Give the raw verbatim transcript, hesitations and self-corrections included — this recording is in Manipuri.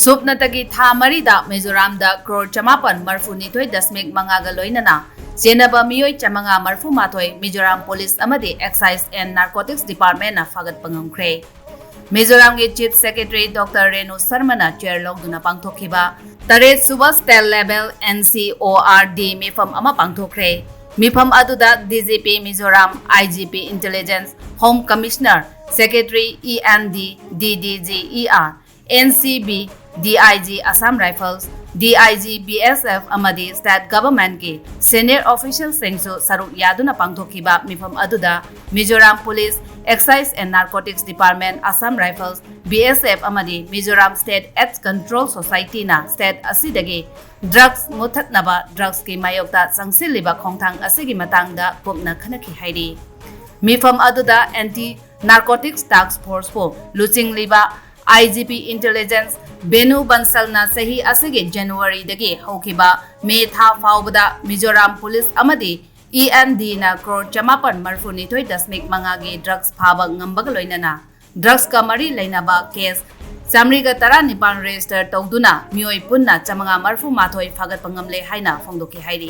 ꯁꯨꯞꯅꯇꯒꯤ ꯊꯥ ꯃꯔꯤꯗ ꯃꯤꯖꯣꯔꯥꯝꯗ ꯀ꯭ꯔꯣꯔ ꯆꯃꯥꯄꯟ ꯃꯔꯐꯨ ꯅꯤꯊꯣꯏ ꯗꯁꯃꯤꯛ ꯃꯉꯥꯒ ꯂꯣꯏꯅꯅ ꯆꯦꯟꯅꯕ ꯃꯤꯑꯣꯏ ꯆꯥꯃꯉꯥ ꯃꯔꯐꯨ ꯃꯥꯊꯣꯏ ꯃꯤꯖꯣꯔꯥꯝ ꯄꯨꯂꯤꯁ ꯑꯃꯗꯤ Excise and Narcotics Departmentꯅ ꯐꯥꯒꯠꯄ ꯉꯝꯈ꯭ꯔꯦ꯫ ꯃꯤꯖꯣꯔꯥꯝꯒꯤ Chief Secretary Doctor Renu ꯁꯔꯃꯅ chair ꯂꯧꯗꯨꯅ ꯄꯥꯡꯊꯣꯛꯈꯤꯕ ꯇꯔꯦꯠ ꯁꯨꯕ State Level N C O R D ꯃꯤꯐꯝ ꯑꯃ ꯄꯥꯡꯊꯣꯛꯈ꯭ꯔꯦ꯫ ꯃꯤꯐꯝ ꯑꯗꯨꯗ D G P Mizoram, I G P Intelligence, Home Commissioner, Secretary E N D, D D G E R, N C B, D I G Assam Rifles, D I G B S F ꯑꯃꯗꯤ State Governmentꯀꯤ senior officialꯁꯤꯡꯁꯨ ꯁꯔꯨꯛ ꯌꯥꯗꯨꯅ ꯄꯥꯡꯊꯣꯛꯈꯤꯕ ꯃꯤꯐꯝ ꯑꯗꯨꯗ Mizoram Police, Excise and Narcotics Department, Assam Rifles, B S F ꯑꯃꯗꯤ Mizoram State AIDS Control Societyꯅ state ꯑꯁꯤꯗꯒꯤ drugs ꯃꯨꯠꯊꯠꯅꯕ drugsꯀꯤ ꯃꯥꯌꯣꯛꯇ ꯆꯪꯁꯤꯜꯂꯤꯕ ꯈꯣꯡꯊꯥꯡ ꯑꯁꯤꯒꯤ ꯃꯇꯥꯡꯗ ꯀꯨꯞꯅ ꯈꯟꯅꯈꯤ ꯍꯥꯏꯔꯤ꯫ ꯃꯤꯐꯝ ꯑꯗꯨꯗ Anti Narcotics Task Forceꯄꯨ ꯂꯨꯆꯤꯡꯂꯤꯕ I G P Intelligence Venu ꯕꯟꯁꯜꯅ ꯆꯍꯤ ꯑꯁꯤꯒꯤ Januaryꯗꯒꯤ ꯍꯧꯈꯤꯕ May ꯊꯥ ꯐꯥꯎꯕꯗ ꯃꯤꯖꯣꯔꯥꯝ ꯄꯨꯂꯤꯁ ꯑꯃꯗꯤ E N Dꯅ ꯀ꯭ꯔꯣꯔ ꯆꯃꯥꯄꯟ ꯃꯔꯐꯨ ꯅꯤꯊꯣꯏ ꯗꯁꯃꯤꯛ ꯃꯉꯥꯒꯤ drugs ꯐꯥꯕ ꯉꯝꯕꯒ ꯂꯣꯏꯅꯅ drugsꯀ ꯃꯔꯤ ꯂꯩꯅꯕ case ꯆꯥꯃꯔꯤꯒ ꯇꯔꯥꯅꯤꯄꯥꯟ register ꯇꯧꯗꯨꯅ ꯃꯤꯑꯣꯏ ꯄꯨꯟꯅ ꯆꯥꯃꯉꯥ ꯃꯔꯐꯨ ꯃꯥꯊꯣꯏ ꯐꯥꯒꯠꯄ ꯉꯝꯂꯦ ꯍꯥꯏꯅ ꯐꯣꯡꯗꯣꯛꯈꯤ ꯍꯥꯏꯔꯤ꯫